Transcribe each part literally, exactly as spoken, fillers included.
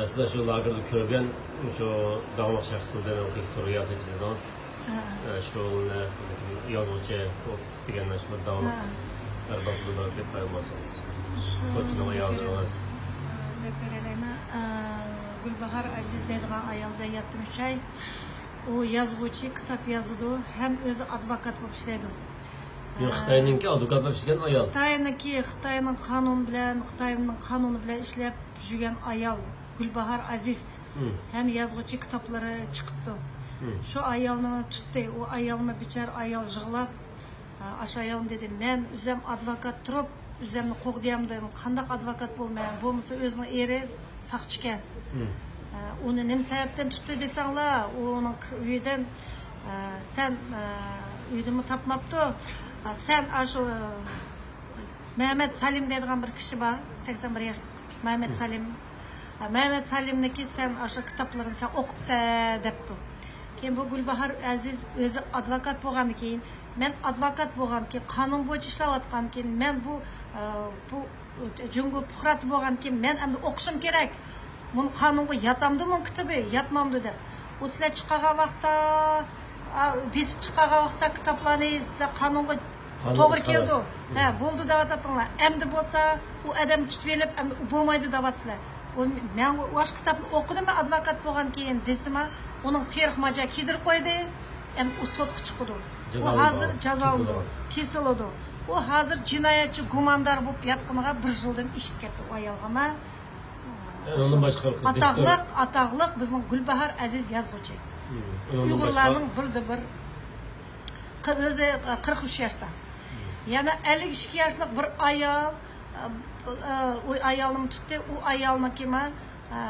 سىز شۇ لاگېردا كۆرگەن شۇ داڭلىق شەخسلەردىن بىر رىياسەتچى دېدىڭىز. ھە. شۇ يازغۇچى دېگەن شۇ بىر داڭلىق ھە. بىر باپلىدىن بېرىپ بەرگەن بولسىڭىز. شۇ سوتچىنىڭ ئايالى دېدىڭىز. دەپ بېرەلەيمەن. ئە، گۈلباھار ئەزىز دەيدىغان ئايال دەيەتتىم ئۈچ ئاي. ئۇ يازغۇچى، كىتاب يازىدۇ، ھەم ئۆزى ئادۋوكات بولۇپ ئىشلەيدۇ. يا، ئە، خىتاينىڭكى ئادۋوكات بولۇپ ئىشلىگەن ئايال. خىتاينىڭكى، خىتاينىڭ قانۇنى بىلەن، خىتاينىڭ قانۇنى بىلەن ئىشلەپ يۈرگەن ئايال، گۈلباھار ئەزىز. مم. ھەم يازغۇچى، كىتابلىرى چىقىپتۇ. مم. شۇ ئايالنى تۇتتى. ئۇ ئايالمۇ بىچارە ئايال يىغلاپ، ئاشۇ ئايالمۇ دېدى، مەن ئۆزۈم ئادۋوكات تۇرۇپ، ئۆزۈمنى قوغدىيالمىدىم. قانداق ئادۋوكات بولىمەن؟ بولمىسا ئۆزىنىڭ ئېرى ساقچىكەن. مم. ئۇنى نېمە سەۋەبتىن تۇتتى دېسەڭلار، ئۇنىڭ ئۆيىدىن، سەن، ئۆيدىنمۇ تاپماپتۇ. سەن ئاشۇ مەمەت سالىم دەيدىغان بىر كىشى بار، سەكسەن بىر ياشلىق مەمەت سالىم. مەمەت سالىمنىڭكى سەن ئاشۇ كىتابلىرىنى سەن ئوقۇپسەن دەپتۇ. كېيىن بۇ گۈلباھار ئەزىز ئۆزى ئادۋوكات بولغاندىن كېيىن، مەن ئادۋوكات بولغانكىن، قانۇن بويىچە ئىشلەۋاتقانكىن، مەن بۇ، ئە، بۇ جۇڭگو پۇقراسى بولغانكىن، مەن ئەمدى ئوقۇشۇم كېرەك. بۇنى قانۇنغا ياتامدۇ، بۇنىڭ كىتابى ياتمامدۇ دەپ. ئۇ سىلەر چىقارغان ۋاقىتتا، ئا، بېسىپ چىقارغان ۋاقىتتا كىتابلارنى سىلەر قانۇنغا توغرا كېلىدۇ. ھە، بولدى دەۋاتاتتىڭلار. ئەمدى بولسا ئۇ ئادەمنى تۇتۇۋېلىپ، ئەمدى ئۇ بولمايدۇ دەۋاتىسىلەر. ئۇ مەن ئاشۇ كىتابنى ئوقۇدۇم، مەن ئادۋوكات بولغان كېيىن دېسىما، ئۇنىڭ سېرىق ماجا كىيدۈرۈپ قويدى. ئەمدى ئۇ سوتقا چىقىدۇ. ئۇ ھازىر جازالىنىدۇ، كېسىلىدۇ. ئۇ ھازىر جىنايەتچى گۇماندار بولۇپ ياتقىنىغا بىر يىلدىن ئېشىپ كەتتى ئۇ ئايالغىمۇ. ئاتاقلىق، ئاتاقلىق بىزنىڭ گۈلباھار ئەزىز يازغۇچى. ئۇيغۇرلارنىڭ بىردە بىر. قى-، ئۆزى، ئە، قىرىق ئۈچ ياشتا. يەنە ئەللىك ئىككى ياشلىق بىر ئايال، ئە، ئە، ئۇ ئايالنىمۇ تۇتتى. ئۇ ئايالنىڭكىمۇ، ئە،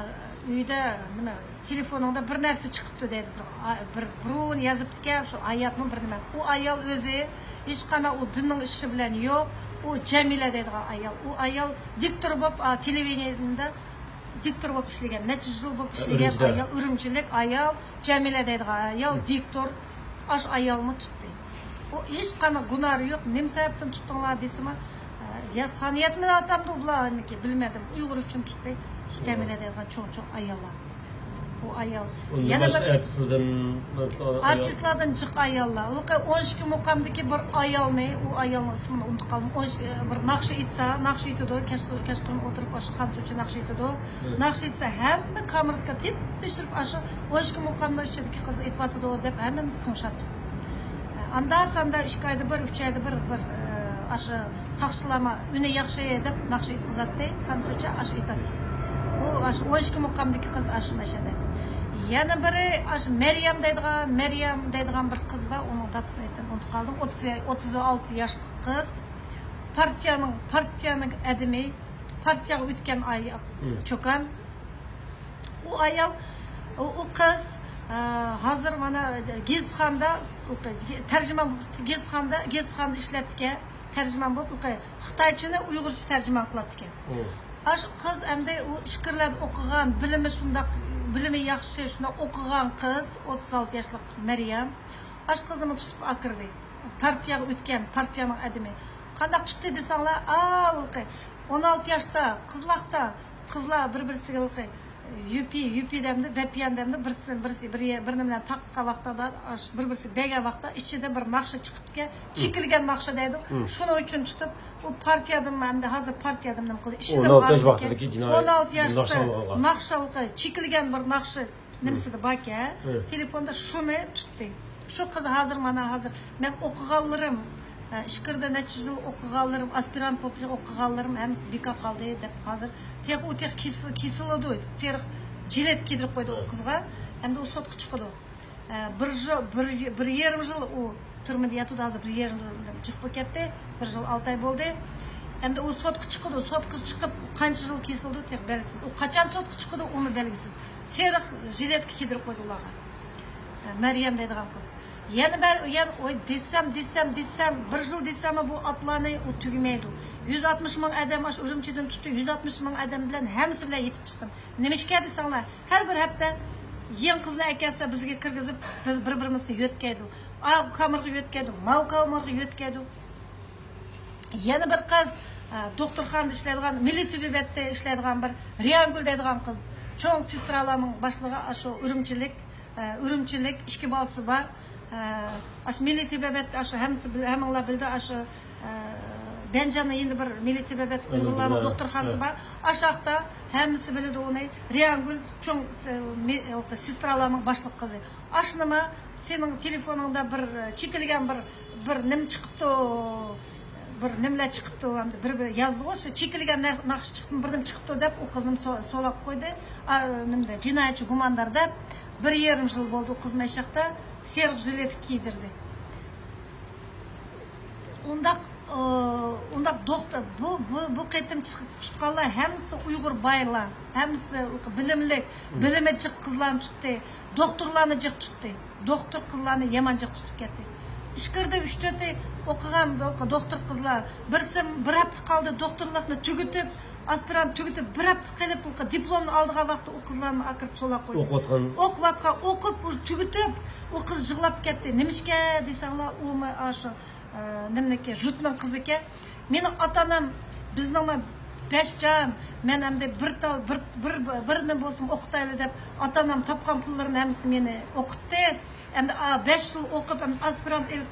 ئۆيدە نېمە، تېلېفونۇڭدا بىر نەرسە چىقىپتۇ دەيدۇ. بىر، ئا، بىر بۇرۇن يازىپتىكەن، شۇ ھاياتمۇ بىر نېمە. ئۇ ئايال ئۆزى ھېچقانداق ئۇ دىننىڭ ئىشى بىلەن يوق. ئۇ جەمىلە دەيدىغان ئايال. ئۇ ئايال دىكتور بولۇپ، ئا، تېلېۋىدېنىيەدە دىكتور بولۇپ ئىشلىگەن، نەچچە يىل بولۇپ ئىشلىگەن ئايال، ئۈرۈمچىلىك ئايال، جەمىلە دەيدىغان ئايال، دىكتور. ئاشۇ ئايالنى تۇتتى. ئۇ ھېچقانداق گۇناھى يوق، نېمە سەۋەبتىن تۇتتۇڭلار دېسىمۇ، يا سانىيەتمۇ ئاتامدۇ بۇلارنىڭكى، بىلمىدىم. ئۇيغۇر ئۈچۈن تۇتتى. شۇ جەمىلە دەيدىغان چوڭ-چوڭ ئاياللار. ئۇ ئايال. يەنە بىر ئارتىسلاردىن، ئارتىسلاردىن جىق ئاياللار. ئۇ ئون ئىككى مۇقامدىكى بىر ئايالنى، ئۇ ئايالنىڭ ئىسمىنى ئۇنتۇپ قالدىم. ئون، بىر ناخشا ئېيتسا، ناخشا ئېيتىدۇ. كەچ-، كەچقۇرۇن ئولتۇرۇپ، ئاشۇ خانسۇچە ناخشا ئېيتىدۇ. ناخشا ئېيتسا، ھەممە كامېراتكا تېپىپ تېشىرىپ، ئاشۇ ئون ئىككى مۇقامنىڭ ئىچىدىكى قىز ئېيتىۋاتىدۇ دەپ، ھەممىمىز تىڭشاپتۇق. ئاندا ساندا ئىككى ئايدا بىر، ئۈچ ئايدا بىر، بىر، ئە، ئاشۇ ساقچىلارمۇ ئۈنى ياخشى دەپ ناخشا ئېيتقۇزاتتى، خانسۇچە ئاشۇ ئېيتاتتى. بۇ ئاشۇ ئون ئىككى مۇقامدىكى قىز ئاشۇ مەشەدە. يەنە بىرى ئاشۇ مەريەم دەيدىغان، مەريەم دەيدىغان بىر قىز بار، ئۇنىڭ دادىسىنى ئېيتىپ ئۇنتۇپ قالدىم. ئوتتۇز، ئوتتۇز ئالتە ياشلىق قىز. پارتىيەنىڭ، پارتىيەنىڭ ئادىمى، پارتىيەگە ئۆتكەن ئاي-، چوكان. ئۇ ئايال، ئۇ، ئۇ قىز، ئە، ھازىر مانا گېزىتخانىدا، ئۇ قىز، تەرجىمان، گېزىتخانىدا، گېزىتخانىدا ئىشلەپتىكەن. تەرجىمان بولۇپ، ئۇ قىز خىتايچىنى ئۇيغۇرچە تەرجىمان قىلاتتىكەن. ئاشۇ قىز ئەمدى ئۇ ئىچكىرىلەردە ئوقۇغان، بىلىمى شۇنداق، بىلىمى ياخشى، شۇنداق ئوقۇغان قىز، ئوتتۇز ئالتە ياشلىق مەريەم. ئاشۇ قىزنىمۇ تۇتۇپ ئاكىردى. پارتىيەگە ئۆتكەن، پارتىيەنىڭ ئادىمى. قانداق تۇتتى دېسەڭلار، ئا، ھېلىقى ئون ئالتە ياشتا، قىزلاقتا، قىزلار بىر-بىرسىگە ھېلىقى يۈپى، يۈپى دەمدى، ۋەپيان دەمدى، بىرسىدىن بىرسى، بىر، بىر نېمە بىلەن تارتقان ۋاقتىدا، ئاشۇ بىر-بىرسىگە بەرگەن ۋاقىتتا ئىچىدە بىر ناخشا چىقىپتىكەن، چېكىلگەن ناخشا دەيدۇ. شۇنىڭ ئۈچۈن تۇتۇپ، ئۇ پارتىيەدىن ئەمدى ھازىر پارتىيەدىن نېمە قىلدى، ئىشتىن ئون ئالتە ياشتا ناخشا، چېكىلگەن بىر ناخشا نېمىسىدە باركەن، تېلېفوندا شۇنى تۇتتى. شۇ قىز ھازىر، مانا ھازىر مەن ئوقۇغانلىرىم، ئە، ئىچكىرىدە نەچچە يىل ئوقۇغانلىرىم، ئاسپىرانت بولۇپ ئوقۇغانلىرىم ھەممىسى بىكار قالدى دەپ ھازىر تېخى ئۇ تېخى كېسىل-، كېسىلىدۇ، سېرىق جىلەت كىيدۈرۈپ قويدى ئۇ قىزغا. ئەمدى ئۇ سوتقا چىقىدۇ. ئە، بىر يىل، بىر، بىر يېرىم يىل ئۇ تۈرمىدە ياتىدۇ، ھازىر بىر يېرىم يىل جىق بولۇپ كەتتى. بىر يىل ئالتە ئاي بولدى. ئەمدى ئۇ سوتقا چىقىدۇ، سوتقا چىقىپ قانچە يىل كېسىلىدۇ، تېخى بەلگىسىز. ئۇ قاچان سوتقا چىقىدۇ، ئۇمۇ بەلگىسىز. سېرىق ژىلېتكە كىيدۈرۈپ قويدى ئۇلارغا. مەريەم دەيدىغان قىز. يەنە بەر-، يەنە، ئوي، دېسەم، دېسەم، دېسەم، بىر يىل دېسەممۇ بۇ ئاتلارنى ئۇ تۈگىمەيدۇ. يۈز ئاتمىش مىڭ ئادەم ئاشۇ ئۈرۈمچىدىن تۇتتى، يۈز ئاتمىش مىڭ ئادەم بىلەن ھەممىسى بىلەن يېتىپ چىقتىم. نېمىشقا دېسەڭلار، ھەر بىر ھەپتە يېڭى قىزنى ئەكەلسە بىزگە كىرگۈزۈپ، بىز بىر-بىرىمىزنى يۆتكەيدۇ. ئاۋۇ كامېرغا يۆتكەيدۇ، ماۋۇ كامېرغا يۆتكەيدۇ. يەنە بىر قىز، ئە، دوختۇرخانىدا ئىشلەيدىغان، مىللىي تېبىباتتا ئىشلەيدىغان بىر رىيانگۈل دەيدىغان قىز. چوڭ سېسترالارنىڭ باشلىقى ئاشۇ ئۈرۈمچىلىك، ئە، ئۈرۈمچىلىك، ئىككى بالىسى بار. ئە، ئاشۇ مىللىي تېبابەت، ئاشۇ ھەممىسى بىل-، ھەممىڭلار بىلدى، ئاشۇ، ئە، بەنجاننىڭ يېنىدا بىر مىللىي تېبابەت ئۇيغۇرلارنىڭ دوختۇرخانىسى بار. ئاشاقتا ھەممىسى بىلىدۇ ئۇنى. ريانگۈل چوڭ س-، مى-، سېسترالارنىڭ باشلىق قىزى. ئاشۇنىما سېنىڭ تېلېفونۇڭدا بىر، ئە، چېكىلگەن بىر، بىر نېمە چىقىپتۇ، بىر نېمىلەر چىقىپتۇ، ھەمدە بىر، بىر يازدىغۇ، شۇ چېكىلگەن نەق-، ناخشا چىقىپتۇ، بىر نېمە چىقىپتۇ دەپ ئۇ قىزنىمۇ سو-، سولاپ قويدى. ئا، نېمىدە، جىنايەتچى گۇماندار دەپ بىر يېرىم يىل بولدى ئۇ قىز مەشەقتە سېرىق ژىلېت كىيدۈردى. ئۇنداق، ئا، ئۇنداق دوختۇر، بۇ، بۇ، بۇ قېتىم چىقىپ تۇتقانلار ھەممىسى ئۇيغۇر بايلار، ھەممىسى بىلىملىك، بىلىمى جىق قىزلارنى تۇتتى، دوختۇرلارنى جىق تۇتتى. دوختۇر قىزلارنى يامان جىق تۇتۇپ كەتتى. ئىچكىرىدە ئۈچ تۆتى ئوقۇغان دو-، دوختۇر قىزلار، بىرسى بىر ھەپتە قالدى دوختۇرلۇقنى تۈگىتىپ، ئاسپىرانت تۈگىتىپ، بىر ھەپتە قېلىپ، دىپلومنى ئالىدىغان ۋاقىتتا ئۇ قىزلارنى ئاكىرىپ سولاپ قويدى. ئوقۇۋاتقان. ئوقۇۋاتقان، ئوقۇپ، ئۇ تۈگىتىپ، ئۇ قىز يىغلاپ كەتتى. نېمىشقا دېسەڭلار، ئۇمۇ ئاشۇ، ئە، نېمىنىكى، ژۇتنىڭ قىزىكەن. مېنىڭ ئاتا-ئانام، بىزنىڭ بەش جان، مەن ئەمدى بىر تال، بىر، بىر، بىرنى بولسىمۇ ئوقۇتايلى دەپ، ئاتا-ئانام تاپقان پۇللىرىنى ھەممىسىنى مېنى ئوقۇتتى. ئەمدى، ئا، بەش يىل ئوقۇپ، ئەمدى ئاسپىرانت ئېلىپ،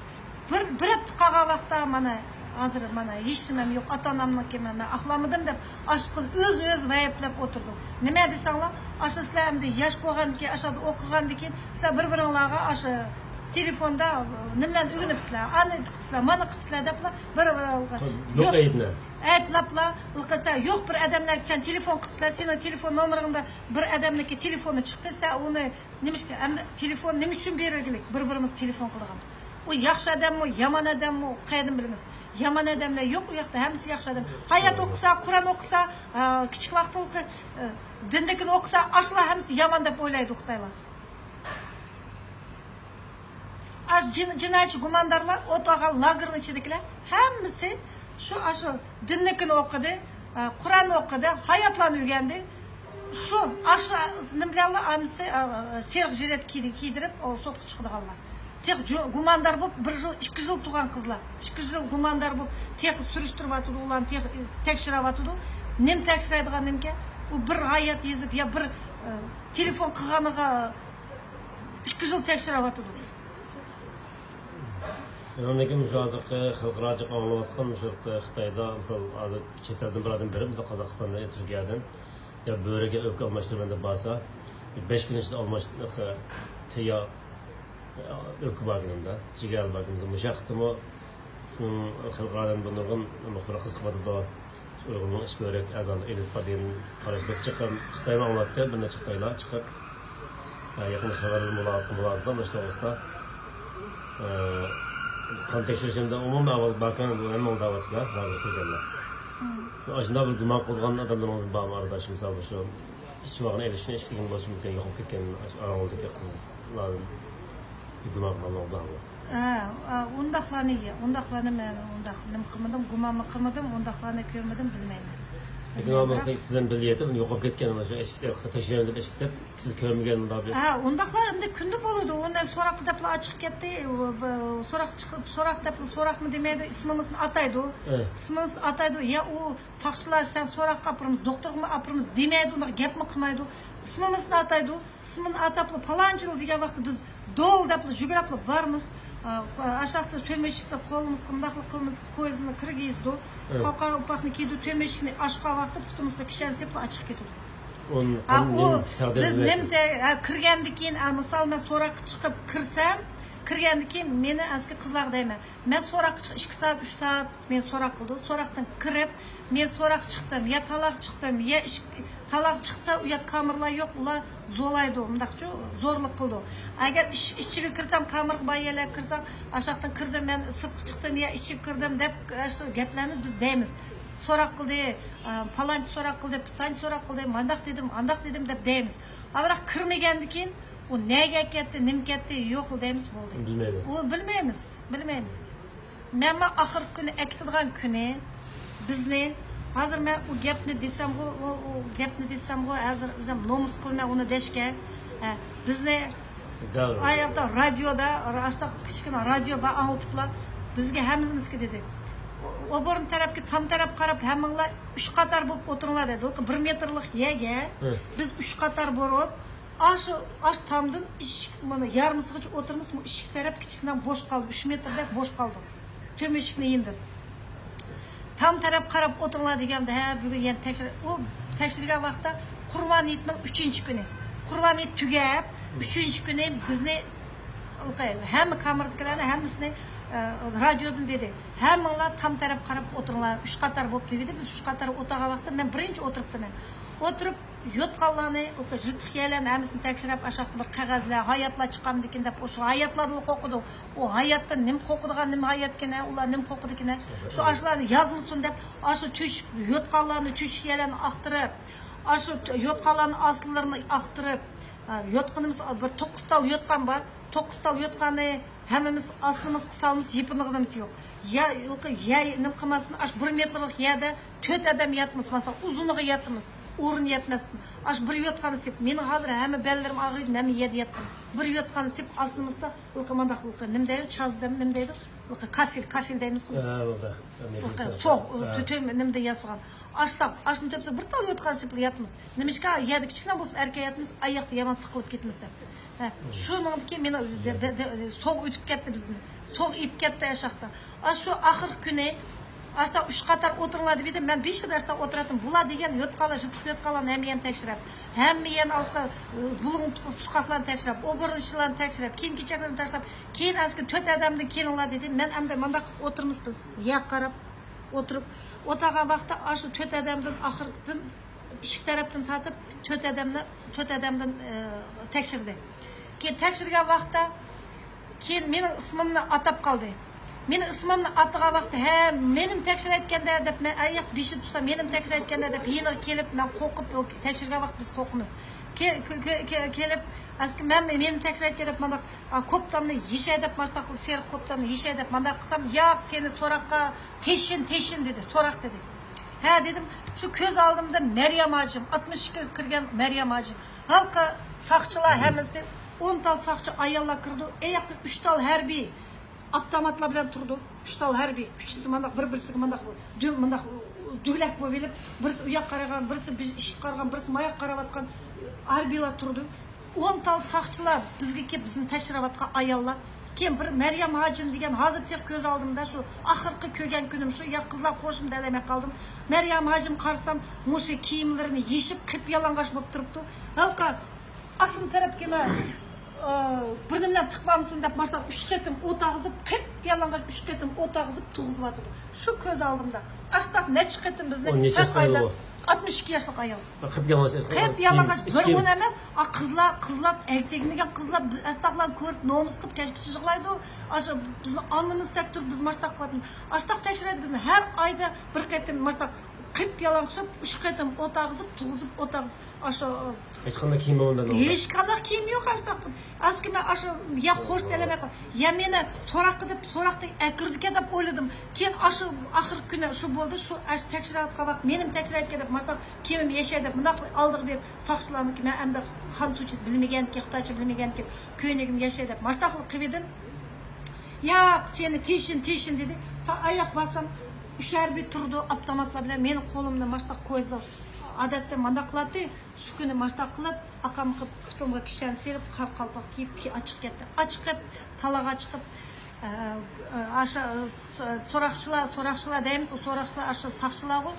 بىر، بىر ھەپتە قالغان ۋاقىتتا، مانا، ھازىر، مانا، ھېچنېمەم يوق، ئاتا-ئانامنىڭكى مەن، مەن ئاقلانمىدىم دەپ، ئاشۇ قىز ئۆزىنى ئۆزى ۋەيىپلەپ ئولتۇرىدۇ. نېمە دېسەڭلار، ئاشۇ سىلەر ئەمدى ياش بولغاندىن كېيىن، ئاشۇ يەردە ئوقۇغاندىن كېيىن، سىلەر بىر-بىرىڭلارغا ئاشۇ تېلېفوندا نېمىلەرنى ئۆگىنىپسىلەر، ئانى قىپسىلەر، مانا قىپسىلەر دەپلا، بىر-، يوق ئەيىبنى ئەيىبلەپلا، سەن يوق بىر ئادەملەرگە سەن تېلېفون قىپسىلەر، سېنىڭ تېلېفون نومۇرۇڭدا بىر ئادەمنىڭكى تېلېفونى چىقتى، سەن ئۇنى نېمىشقا، ئەمدى تېلېفون نېمە ئۈچۈن بېرىلگىلىك؟ بىر-بىرىمىز تېلېفون قىلىدىغان. ئۇ ياخشى ئادەممۇ، يامان ئادەممۇ، قەيەردىن بىلىمىز؟ يامان ئادەملەر يوق ئۇ ياقتا، ھەممىسى ياخشى ئادەم. ھايات ئوقۇسا، قۇرئان ئوقۇسا، ئا، كىچىك ۋاقتىدىكى، ئا، دىندىكىنى ئوقۇسا، ئاشۇلار ھەممىسى يامان دەپ ئويلايدۇ خىتايلار. ئاشۇ جىن-، جىنايەتچى گۇماندارلار ئولتۇرغان لاگېرنىڭ ئىچىدىكىلەر ھەممىسى شۇ، ئاشۇ دىننىكىنى ئوقۇدى، ئا، قۇرئاننى ئوقۇدى، ھاياتلارنى ئۆگەندى. شۇ، ئاشۇ نېمە بىلەنلا ھەممىسى، ئا، سېرىق ژىلېت كىيدى-، كىيدۈرۈپ، ئۇ سوتقا چىقىدىغانلار. تېخى جۇ-، گۇماندار بولۇپ، بىر يىل، ئىككى يىل تۇرغان قىزلار. ئىككى يىل گۇماندار بولۇپ، تېخى سۈرۈشتۈرۈۋاتىدۇ، ئۇلارنى تېخى تەكشۈرۈۋاتىدۇ. نېمە تەكشۈرەيدىغان نېمىكەن؟ ئۇ بىر ھايات يېزىپ، يا بىر، ئا، تېلېفون قىلغىنىغا ئىككى يىل تەكشۈرۈۋاتىدۇ. ئۇنىڭدىن كېيىن مۇشۇ ھازىرقى خەلقئارا جىق ئاڭلىنىۋاتقان مۇشۇ خىتايدا، مىسال، ھازىر چەت ئەلدىن بىر ئادەم بېرىپ، مىسال، قازاقىستاندىن، تۈركىيەدىن، يا بۆرىگە ئۆپكە ئالماشتۇرىمەن دەپ بارسا، بەش كۈن ئىچىدە ئالماش-، تەييار ئۆپكە باركەن، جىگەر باركەن. مۇشۇ ھەقتىمۇ بىزنىڭ خەلقئارادىن بۇ نۇرغۇن مۇخبىرلار قىزىقىۋاتىدۇ. ئۇيغۇرنىڭ ئىچ بۆرەك ئەزالىرى ئېلىپ بار دېگەن قاراش بەك چىققان. خىتايمۇ ئاڭلاتتى، بىر نەچچە خىتايلار چىقىپ، ئە، يېقىندا خەۋەرلەر مۇلاقات، مۇلاقات مۇشۇ توغرىسىدا. ئە، قان تەكشۈرۈشىمدە ئومۇمىي ئەھۋال باركەن، بۇ ھەممىڭلار دەۋاتىسىلەر، راگېرغا كىرگەنلەر. سىز ئاشۇنداق بىر گۇمان قىلغان ئادەملىرىڭىز بارمۇ ئارىدا؟ شۇ مىسال، شۇ ئىچىۋالغان ئېلىشنى ئىچكۈزگەن بولۇشى مۇمكىن، يوقاپ كەتكەن ئاراڭىڭىزدىكى قىزلاردىن گۇمان قىلغانلىرىڭىز بارمۇ؟ ھە، ئۇنداقلارنى، ئۇنداقلارنى مەن ئۇنداق نېمە قىلمىدىم، گۇمانمۇ قىلمىدىم، ئۇنداقلارنى كۆرمىدىم، بىلمەيمەن. لېكىن ئۇ بىلمەيمەن، بىراق سىزدىن بىللە يېتىپ، يوقاپ كەتكەن، مانا شۇ ئىچكىرى تەكشۈرۈپ ئىچكىرى، سىز كۆرمىگەن مۇنداق بىر. ھە، ئۇنداقلار ئەمدى كۈندە بولىدۇ. ئۇنى سوراققا دەپلا ئاچىقىپ كەتتى. ئۇ، بۇ، سوراق چىقىپ، سوراق دەپلا سوراقمۇ دېمەيدۇ، ئىسمىمىزنى ئاتايدۇ. ھە. ئىسمىمىزنى ئاتايدۇ. يا ئۇ ساقچىلار سەن سوراققا ئاپىرىمىز، دوختۇرغىمۇ ئاپىرىمىز دېمەيدۇ، ئۇنداق گەپمۇ قىلمايدۇ. ئىسمىمىزنى ئاتايدۇ. ئىسمىنى ئاتاپلا پالانچىلا دېگەن ۋاقىتتا بىز دول دەپلا يۈگۈرەپلا بارىمىز. ئا، ئاشاقتا تۆمۈرچىكتە قولىمىزغا مۇنداقلا قىلىمىز، كويزىنى كىرگۈزىدۇ. ھە. قالقان ئوپاقنى كىيدۇ، تۆمۈرچىكنى ئاچقان ۋاقىتتا پۇتىمىزغا كىشەن سېلىپلا ئاچىقىپ كېتىدۇ. ھە، ئۇ بىز نېمە، ھە، كىرگەندىن كېيىن، ھە، مىسال، مەن سوراققا چىقىپ كىرسەم، كىرگەندىن كېيىن مېنى ئەسكى قىزلارغا دەيمەن. مەن سوراققا چىقىپ ئىككى سائەت، ئۈچ سائەت مېنى سوراق قىلىدۇ. سوراقتىن كىرىپ، مەن سوراق چىقتىم، يا تالاق چىقتىم، يا ئىش-، تالاق چىقسا، ئۇ يەردە كامېرلار يوق، ئۇلار زولايدۇ، مۇنداقچۇ زورلۇق قىلىدۇ. ئەگەر ئىش-، ئىچىگە كىرسەم، كامېرغا بار يەرلەرگە كىرسەم، ئاشاقتىن كىردىم، مەن سىرتقا چىقتىم يا ئىچىگە كىردىم دەپ، ئاشۇ گەپلەرنى بىز دەيمىز. سوراق قىلدى، ئە، پالانچى سوراق قىلدى، پىستانچى سوراق قىلدى، مانداق دېدىم، ئانداق دېدىم دەپ دەيمىز. ھا، بىراق كىرمىگەندىن كېيىن، ئۇ نەگە كەتتى، نېمە كەتتى، يوق دەيمىز، بولدى. بىلمەيمىز. ئۇ بىلمەيمىز، بىلمەيمىز. مەنمۇ ئاخىرقى كۈنى ئەكېتىدىغان كۈنى بىزنى، ھازىر مەن ئۇ گەپنى دېسەمغۇ، ئۇ، ئۇ گەپنى دېسەمغۇ، ھازىر ئۆزۈم نومۇس قىلىمەن ئۇنى دەشكە. ھە، بىزنى ئاياقتا رادىيودا، ئاشۇنداق كىچىككىنە رادىيو بار ئاڭلىتىپلا، بىزگە ھەممىمىزگە دېدى. ئوبورنا تەرەپكە، تام تەرەپ قاراپ ھەممىڭلار ئۈچ قاتار بولۇپ ئولتۇرۇڭلار دېدى. بىر مېتىرلىق يەرگە بىز ئۈچ قاتار بولۇپ، ئاشۇ ئاش تامدىن ئىشىك، مانا، يارمىسىغىچە ئولتۇرىمىز. بۇ ئىشىك تەرەپ كىچىككىنە بوش قالدى، ئۈچ مېتىردەك بوش قالدى. تۆمۈر ئىشىكنى يېنىدىن. تام تەرەپ قاراپ ئولتۇرۇڭلار دېگەندە، ھە، بۈگۈن يەنە تەكشۈر-، ئۇ تەكشۈرگەن ۋاقىتتا قۇربان ھېيتنىڭ ئۈچىنچى كۈنى. قۇربان ھېيت تۈگەپ، ئۈچىنچى كۈنى بىزنى ھەممە كامېردىكىلەرنى ھەممىسىنى، ئە، رادىيودىن دېدى. ھەممىڭلار تام تەرەپ قاراپ ئولتۇرۇڭلار، ئۈچ قاتار بولۇپ دېدى. بىز ئۈچ قاتار ئولتۇرغان ۋاقىتتا مەن بىرىنچى ئولتۇرۇپتىمەن. ئولتۇرۇپ، يوتقانلارنى، يىرتىق يەرلەرنى ھەممىسىنى تەكشۈرۈپ، ئاشاقتا بىر قەغەزلەر، ھاياتلار چىقامدىكىن دەپ، ئاشۇ ھاياتلاردىن قورقىدۇ. ئۇ ھاياتتا نېمە قورقىدىغان، نېمە ھاياتكىن، ھە، ئۇلار نېمە قورقىدىكىن، ھە؟ شۇ ئاشۇلارنى يازمىسۇن دەپ، ئاشۇ تۆشۈك، يوتقانلارنى، تۆشۈك يەرلەرنى ئاختۇرۇپ، ئاشۇ يوتقانلارنى ئاستىلىرىنى ئاختۇرۇپ، ھە، يوتقىنىمىز بىر توققۇز تال يوتقان بار. توققۇز تال يوتقاننى ھەممىمىز ئاستىمىزغا قىسالمىز، يېپىنىدىغىنىمىز يوق. يا، يا نېمە قىلماستىن، ئاشۇ بىر مېتىرلىق يەردە تۆت ئادەم ياتىمىز، مەسىلەن، ئۇزۇنىغا ياتىمىز، ئورۇن يەتمەستىن. ئاشۇ بىر يوتقاننى سېلىپ، مېنىڭ ھازىر ھەممە بەللىرىم ئاغرىيدۇ، ھەممە يەردە ياتتىم. بىر يوتقاننى سېلىپ، ئاستىمىزدا ھېلىقى مانداق، ھېلىقى نېمە دەيدۇ، چاز دەم، نېمە دەيدۇ، ھېلىقى كافىل، كافىل دەيمىز، ھە، ھېلىقى سوغ، تۆ-، نېمىدە ياسىغان. ئاشتاق، ئاشنى تۆپسە بىر تال يوتقان سېپىل ياتىمىز. نېمىشقا؟ يەردە كىچىكلا بولسۇن ئەركەن ياتىمىز، ئاياقتا يامان سىقىلىپ كېتىمىز دەپ. ھە، شۇنىڭدىكى مېنى دە-، دە-، دە-، سوغ ئۆتۈپ كەتتى بىزنى. سوغ ئېيىپ كەتتى ئاشاقتا. ئاشۇ ئاخىرقى كۈنى، ئاشتا ئۈچ قاتار ئولتۇرۇڭلار دېدى. مەن بېشىدا ئاشتا ئولتۇراتتىم. بۇلار دېگەن يوتقانلار، يىرتىق يوتقانلارنى ھەممە يەرنى تەكشۈرۈپ، ھەممە يەرنى ئالقا، بۇلۇڭ پۇچقاقلارنى تەكشۈرۈپ، ئوبورنىچىلارنى تەكشۈرۈپ، كىيىم كېچەكلىرىنى تاشلاپ، كېيىن ئەسكى تۆت ئادەمدىن كېلىڭلار دېدى. مەن ئەمدى مانداق قىلىپ ئولتۇرىمىز بىز. يەرگە قاراپ ئولتۇرۇپ، ئولتۇرغان ۋاقىتتا ئاشۇ تۆت ئادەمدىن ئاخىرقىدىن ئىشىك تەرەپتىن تارتىپ، تۆت ئادەمنى، تۆت ئادەمدىن، ئە، تەكشۈردى. كېيىن تەكشۈرگەن ۋاقىتتا، كېيىن مېنىڭ ئىسمىمنى ئاتاپ قالدى. مېنىڭ ئىسمىمنى ئاتىغان ۋاقىتتا، ھە، مېنىمۇ تەكشۈرەيدىكەندە دەپ، مەن ئاياق بېشىدا تۇرسام، مېنىمۇ تەكشۈرەيدىكەندە دەپ، يېنىغا كېلىپ، مەن قورقۇپ، ئۇ تەكشۈرگەن ۋاقىت بىز قورقىمىز. كە-، كە-، كە-، كە-، كېلىپ، ئەسكى مەن، مېنى تەكشۈرەيدىكەن دەپ، مانداق، ئا، كوپتامنى يېشەي دەپ، ماشۇنداق قىلىپ، سېرىق كوپتامنى يېشەي دەپ، مانداق قىلسام، ياق، سېنى سوراققا تېشىن، تېشىن دېدى، سوراق دېدى. ھە دېدىم، شۇ كۆز ئالدىمدا مەريەم ھاجىم، ئاتمىش ئىككىگە كىرگەن مەريەم ھاجىم. ھېلىقى ساقچىلار ھەممىسى، ئون تال ساقچى ئاياللار كىرىدۇ، ئاياقتا ئۈچ تال ھەربىي ئاپتوماتلار بىلەن تۇرىدۇ. ئۈچ تال ھەربىي، ئۈچىسى مانداق بىر-بىرسىگە مانداق دۈ-، مانداق دۈگلەك بولۇپ ئېلىپ، بىرسى ئۇياققا قارىغان، بىرسى بىز ئىشىككە قارىغان، بىرسى ماياققا قاراۋاتقان ھەربىيلار تۇرىدۇ. ئون تال ساقچىلار بىزگە كېلىپ، بىزنى تەكشۈرۈۋاتقان ئاياللار. كېيىن بىر مەريەم ھاجىم دېگەن، ھازىر تېخى كۆز ئالدىمدا شۇ، ئاخىرقى كۆرگەن كۈنۈم شۇ، يا قىزلار قوشۇم دەلەيمەن قالدىم. مەريەم ھاجىم قارىسام، مۇشۇ كىيىملىرىنى يېشىپ، قىپيالىڭاچ بولۇپ تۇرۇپتۇ. ھېلىقى ئاستىن تەرەپكە مەن، ئى، بىر نېمىلەر تىقمامسۇن دەپ، ماشۇنداق ئۈچ قېتىم ئوت ئاغزىپ، قىپيالىڭاچ ئۈچ قېتىم ئوت ئاغزىپ تۇغۇزۇۋاتىدۇ. شۇ كۆز ئالدىمدا. ئاشتاق نەچچە قېتىم بىزنى ئۇ نەچچە ياش ئايال ئايال؟ ئۇ؟ ئاتمىش ئىككى ياشلىق ئايال. قىپيالىڭاچ، قىپيالىڭاچ، بىر ئون ئەمەس. ئا، قىزلار، قىزلار ئەگدىگمىگەن قىزلار، بىز ئاشتاقلارنى كۆرۈپ نومۇس قىلىپ كەچكىچە يىغلايدۇ. ئاشۇ بىزنى ئالنىمىزدەك تۇرۇپ بىز ماشتاق قىلىۋاتىمىز. ئاشتاق تەكشۈرەيدۇ بىزنى ھەر ئايدا بىر قېتىم ماشتاق قىپيالىڭاچ ئۈچ قېتىم ئوت ئاغزىپ، تۇغۇزۇپ، ئوت ئاغزىپ. ئاشۇ ھېچقانداق كىيىم بولمىدى. ھېچقانداق كىيىم يوق ئاشتاق. ئەسكى مەن ئاشۇ يا خوش تەلەمە قىل-، يا مېنى سوراق قىلىپ، سوراقتا ئەكىردىكەن دەپ ئويلىدىم. كېيىن ئاشۇ ئاخىرقى كۈنى شۇ بولدى، شۇ ئاش-، تەكشۈرۈۋاتقان ۋاقىت مېنىمۇ تەكشۈرەيدىكەن دەپ، ماشۇنداق كىيىمىم ياشاي دەپ، مۇنداق ئالدىغا بېرىپ ساقچىلارنىڭكى، مەن ئەمدى خەنزۇچە بىلمىگەنكىن، خىتايچە بىلمىگەنكىن، كۆينىكىم ياشاي دەپ، ماشۇنداق قىلىپ قىلىۋىدىم. ياق، سېنى تېشىن، تېشىن دېدى. تا ئاياق باسسام، ئۈچ ھەربىي تۇرىدۇ، ئاپتوماتلار بىلەن مېنىڭ قولۇمنى ماشۇنداق قويسا، ئادەتتە مانداق قىلاتتى. شۇ كۈنى ماشۇنداق قىلىپ، ئاقام قىلىپ، پۇتۇمغا كىشەن سېلىپ، قارا قالپاق كىيىپ، كى-، ئاچىقىپ كەتتى. ئاچىقىپ، تالاغا چىقىپ، ئە، ئاشۇ، سو-، سوراقچىلار، سوراقچىلار دەيمىز، ئۇ سوراقچىلار ئاشۇ ساقچىلارغۇ.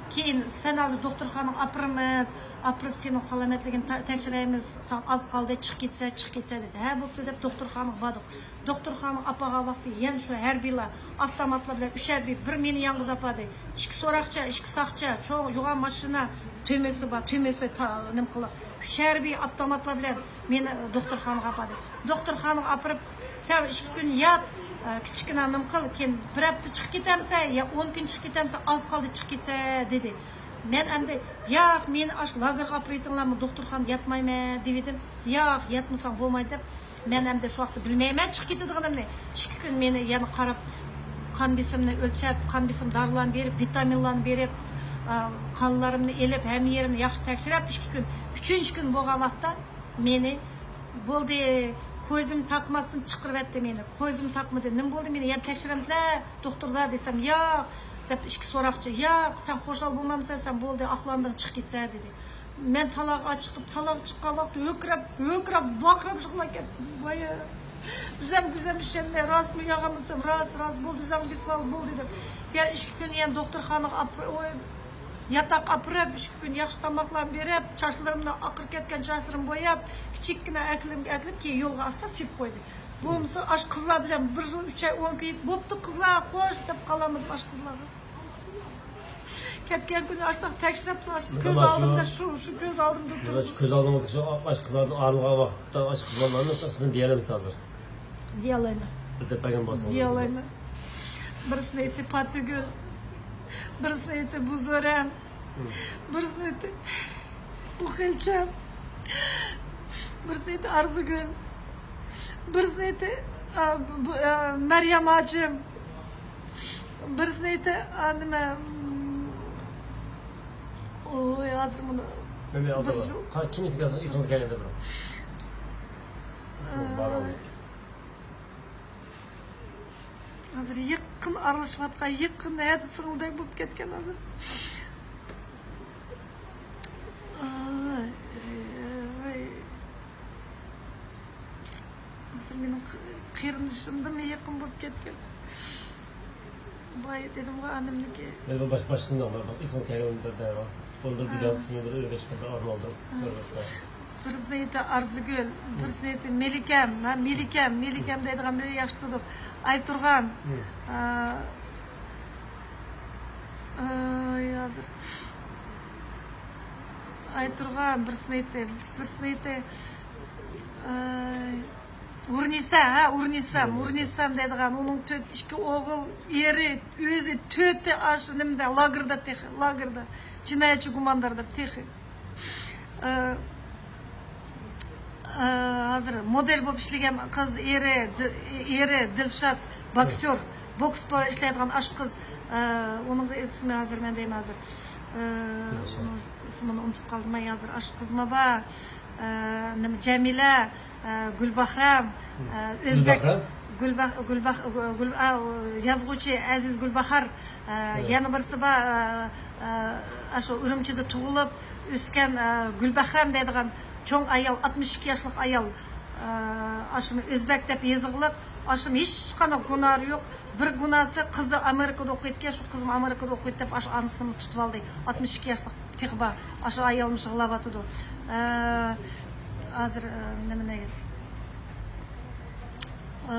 كېيىن، سەن ھازىر دوختۇرخانىغا ئاپىرىمىز، ئاپىرىپ سېنىڭ سالامەتلىكىنى تە-، تەكشۈرەيمىز، ساڭا ئاز قالدى، چىقىپ كەتسە، چىقىپ كەتسە دېدى. ھە، بوپتۇ دەپ دوختۇرخانىغا باردۇق. دوختۇرخانىغا ئاپارغان ۋاقتى يەنە شۇ ھەربىيلار، ئاپتوماتلار بىلەن ئۈچ ھەربىي بىر مېنى يالغۇز ئاپاردى. ئىككى سوراقچى، ئىككى ساقچى، چوڭ يوغان ماشىنا، تۈمىسى بار، تۈمىسى تا-، نېمە قىلىپ، ئۈچ ھەربىي ئاپتوماتلار بىلەن مېنى دوختۇرخانىغا ئاپاردى. دوختۇرخانىغا ئاپىرىپ، سەن ئىككى كۈن يات، ئە، كىچىككىنە نېمە قىل، كېيىن بىر ھەپتە چىقىپ كېتەمسەن يا ئون كۈن چىقىپ كېتەمسەن، ئاز قالدى چىقىپ كەتسە دېدى. مەن ئەمدى، ياق، مېنى ئاشۇ لاگېرغا ئاپىرىۋېتىڭلارمۇ، دوختۇرخانىدا ياتمايمەن دېۋىدىم. ياق، ياتمىساڭ بولمايدۇ دەپ، مەن ئەمدى شۇ ۋاقىتتا بىلمەيمەن چىقىپ كېتىدىغىنىمنى. ئىككى كۈن مېنى يەنە قاراپ، قان بېسىمنى ئۆلچەپ، قان بېسىم دارىلارنى بېرىپ، ۋىتامىنلارنى بېرىپ، ئا، قانلىرىمنى ئېلىپ، ھەممە يېرىمنى ياخشى تەكشۈرۈپ، ئىككى كۈن، ئۈچىنچى كۈن بولغان ۋاقىتتا مېنى، بولدى، كويزىم تاقىماستىن چىقىرىۋەتتى مېنى. كويزىم تاقمىدى. نېمە بولدى؟ مېنى يەنە تەكشۈرەمسىلەر، دوختۇرلار دېسەم، ياق، دەپ ئىككى سوراقچى، ياق، سەن خۇشال بولمامسەن، سەن بولدى، ئاقلاندىڭ، چىق كېتىسەن دېدى. مەن تالاغا چىقىپ، تالاغا چىققان ۋاقىتتا ھۆكرەپ، ھۆكرەپ، ۋارقىراپ يىغلاپ كەتتىم. ۋاي، ئۆزەم، ئۆزەم ئىشەنمەي، راستمۇ يالغانمۇ دېسەم، راست، راست، بولدى، ئۆزەڭ بېسىۋال، بولدى دەپ. يا ئىككى كۈن يەنە دوختۇرخانىغا ئاپىرىپ، ياتاققا ئاپىرىپ، ئىككى كۈن ياخشى تاماقلارنى بېرىپ، چاچلىرىمنى، ئاقىرىپ كەتكەن چاچلىرىمنى بوياپ، كىچىككىنە ئەكىلىمگە ئەكىلىپ، كېيىن يولغا ئاستا سېلىپ قويدى. بولمىسا ئاشۇ قىزلار بىلەن بىر يىل ئۈچ ئاي ئون كۈن بوپتۇ، قىزلار خوش دەپ قالالمىدىم ئاشۇ قىزلارغا. كەتكەن كۈنى ئاشۇنداق تەكشۈرۈپ، ئاشۇ كۆز ئالدىمدا، شۇ، شۇ كۆز ئالدىمدا تۇرىدۇ. كۆز ئالدىڭىزدا شۇ ئاشۇ قىزلاردىن ئايرىلغان ۋاقىتتا ئاشۇ قىزلارنىڭ ئىسمىنى دېيەلەمسىز ھازىر؟ دېيەلەيمەن. بىر دەپ بەرگەن بولسىڭىز. دېيەلەيمەن. بىرسىنى ئېيتتى پاتىگۈل، بىرسىنى ئېيتتى بۇزۆرەم، بىرسىنى ئېيتتى بۇخىلچەم، بىرسىنى ئېيتتى ئارزۇگۈل، بىرسىنى ئېيتتى، ئا، بۇ، ئا، مەريەم ھاجىم، بىرسىنى ئېيتتى، ئا، نېمە، ئوي، ھازىر مۇنۇ بىر يىل. كىم ئېسىڭىزگە كەلگەندە بىر. ئىسمى بار ئۇنىڭ. ھازىر يېقىن ئارىلىشىۋاتقان، يېقىن ھەدە سىڭىلدەك بولۇپ كەتكەن ھازىر. ئاي، ئاي. ھازىر مېنىڭ قېرىندىشىمدىنمۇ يېقىن بولۇپ كەتكەن. باي دېدىمغۇ ئانامنىڭكى. مەن بۇ باش-، باشقىسىنى ئاڭلىدىم. ئىسمى كەلگەندە دەۋا. ئۇندا بىر يازسىنى بىر ئۆيگە چىققاندا ئارمالدۇرۇپ. بىرسىنى ئېيتتى ئارزۇگۈل، بىرسىنى ئېيتتى مەلىكەم، ھە، مەلىكەم، مەلىكەم دەيدىغان بىلەن ياخشى تۇردۇق. ئايتۇرغان. ئا، ئاي، ھازىر. ئايتۇرغان، بىرسىنى ئېيتتى، بىرسىنى ئېيتتى. ئاي، ھۇرنىسا، ھە، ھۇرنىسام، ھۇرنىسام دەيدىغان. ئۇنىڭ تۆت، ئىككى ئوغۇل، ئېرى، ئۆزى، تۆتى ئاشۇ نېمىدە، لاگېردا تېخى، لاگېردا. جىنايەتچى گۇماندار دەپ تېخى. ئە، ئە، ھازىر مودېل بولۇپ ئىشلىگەن قىز ئېرى، دى-، ئېرى دىلشات، بوكسيور، بوكس بويىچە ئىشلەيدىغان ئاشۇ قىز. ئە، ئۇنىڭ ئىسمى ھازىر مەن دەيمەن ھازىر. ئە، ئۇنىڭ ئىسمىنى ئۇنتۇپ قالدىم مەن ھازىر. ئاشۇ قىزمۇ بار. ئە، نېمە، جەمىلە، ئە، گۈلباھرام، ئە، ئۆزبەك، گۈلباھرام؟ گۈلباھ-، گۈلباھ-، گۈل-، ئا، يازغۇچى ئەزىز گۈلباھار، ئە، يەنە بىرسى بار، ئە، ئە، ئاشۇ ئۈرۈمچىدە تۇغۇلۇپ، ئۆسكەن، ئە، گۈلبەھرەم دەيدىغان چوڭ ئايال، ئاتمىش ئىككى ياشلىق ئايال، ئە، ئاشۇنى ئۆزبەك دەپ يېزىقلىق، ئاشۇنىڭ ھېچقانداق گۇناھى يوق. بىر گۇناھسى قىزى ئامېرىكىدا ئوقۇيدىكەن، شۇ قىزمۇ ئامېرىكىدا ئوقۇيدۇ دەپ، ئاشۇ ئانىسىنىمۇ تۇتۇۋالدى. ئاتمىش ئىككى ياشلىق تېخى بار. ئاشۇ ئايالمۇ يىغلاۋاتىدۇ. ئە، ھازىر، ئە، نېمىنى، ئە،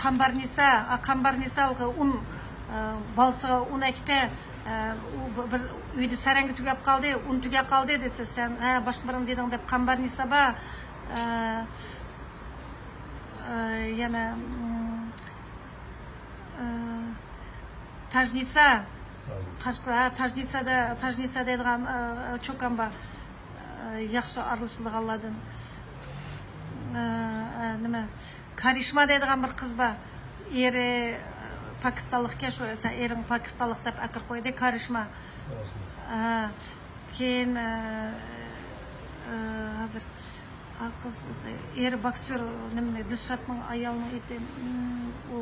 قامبارنىسا، ئا، قامبارنىسا ئۇن، ئە، بالىسىغا ئۇن ئەكىپە، ئە، ئۇ بىر، بىر ئۆيدە سەرەڭگە تۈگەپ قالدى، ئۇن تۈگەپ قالدى دېسە، سەن، ھە، باشقا بىرىنى دېدىڭ دەپ قامبارنىسا بار. ئە، ئە، يەنە، ئە، تاجنىسا. تاجنىسا. قاشقا، ھە، تاجنىسا دە-، تاجنىسا دەيدىغان، ئە، چوكان بار. ئە، ياخشى ئارىلىشىدىغانلاردىن. ئە، ئە، نېمە؟ كارىشما دەيدىغان بىر قىز بار. ئېرى، ئە، پاكىستانلىقكەن، شۇ، سەن ئېرىڭ پاكىستانلىق دەپ ئەكىر قويدى، كارىشما. ھە. كېيىن، ئە، ئە، ھازىر، ئا، قىز، ئېرى بوكسيور، نېمە، دىلشاتنىڭ ئايالىنىڭ ئېتى، ئۇ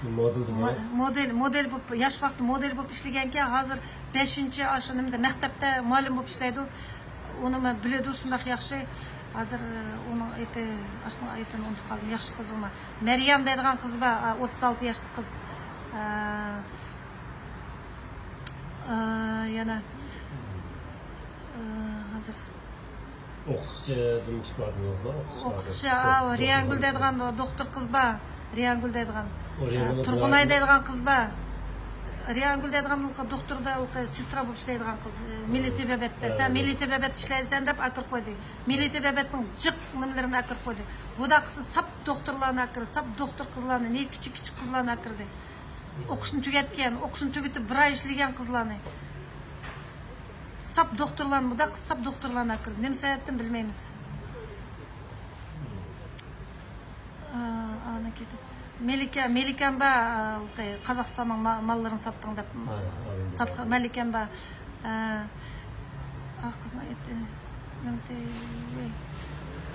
مودېل دېمەيسىز؟ مودېل، مودېل بولۇپ، ياش ۋاقتى مودېل بولۇپ ئىشلىگەنكەن، ھازىر بەشىنچى ئاشۇ نېمىدە، مەكتەپتە مۇئەللىم بولۇپ ئىشلەيدۇ. ئۇنى مەن بىلىدۇ، شۇنداق ياخشى. ھازىر، ئۇنىڭ ئېتى، ئاشۇنىڭ ئېتىنى ئۇنتۇپ قالدىم. ياخشى قىز ئۇمۇ. مەريەم دەيدىغان قىز بار، ئوتتۇز ئالتە ياشلىق قىز. ئە، ئە، يەنە، ئە، ھازىر. ئوقۇتقۇچىدىن چىقىۋاتىمىزمۇ؟ ئوقۇتقۇچى، ئاۋۇ، رىيانگۈل دەيدىغان دوختۇر قىز بار. رىيانگۈل دەيدىغان. ئۇ رىيانگۈل، تۇرغۇنئاي دەيدىغان قىز بار. رىيانگۈل دەيدىغان دوختۇردا سېسترا بولۇپ ئىشلەيدىغان قىز. مىللىي تېبابەتتە. سەن مىللىي تېبابەتتە ئىشلەيسەن دەپ ئاكىرىپ قويدى. مىللىي تېبابەتنىڭ جىق نېمىلىرىنى ئاكىرىپ قويدى. بۇدا قىزى ساپ دوختۇرلارنى ئاكىرىدى، ساپ دوختۇر قىزلارنى، نى كىچىك كىچىك قىزلارنى ئاكىرىدى. ئوقۇشنى تۈگەتكەن، ئوقۇشنى تۈگىتىپ بىر ئاي ئىشلىگەن قىزلارنى. ساپ دوختۇرلارنى، بۇدا قىز ساپ دوختۇرلارنى ئاكىرىدى. نېمە سەۋەبتىن بىلمەيمىز. ئا، ئانا كېتىپ. مەلىكە، مەلىكەم بار، ئا، قازاقىستاننىڭ ما-، ماللىرىنى ساتتىڭ دەپ. ھە، ھە، مەلىكەم بار. ئا، ئا، قىزنىڭ ئېتى.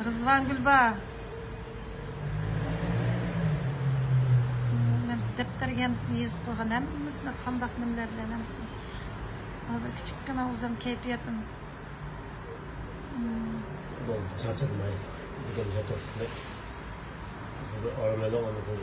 رىزۋانگۈل بار. مەن دەپتەرگە ھەممىسىنى يېزىپ قويغان، ھەممىسىنى قانداق نېمىلەر بىلەن ھەممىسىنى. ھازىر كىچىككىنە ئۆزۈم كەيپىياتىم. مم. بولدى، چارچاتماي. بۈگۈن چاتاقلىق. سىز بىر ئارام ئېلىڭ، ئاندىن كېيىن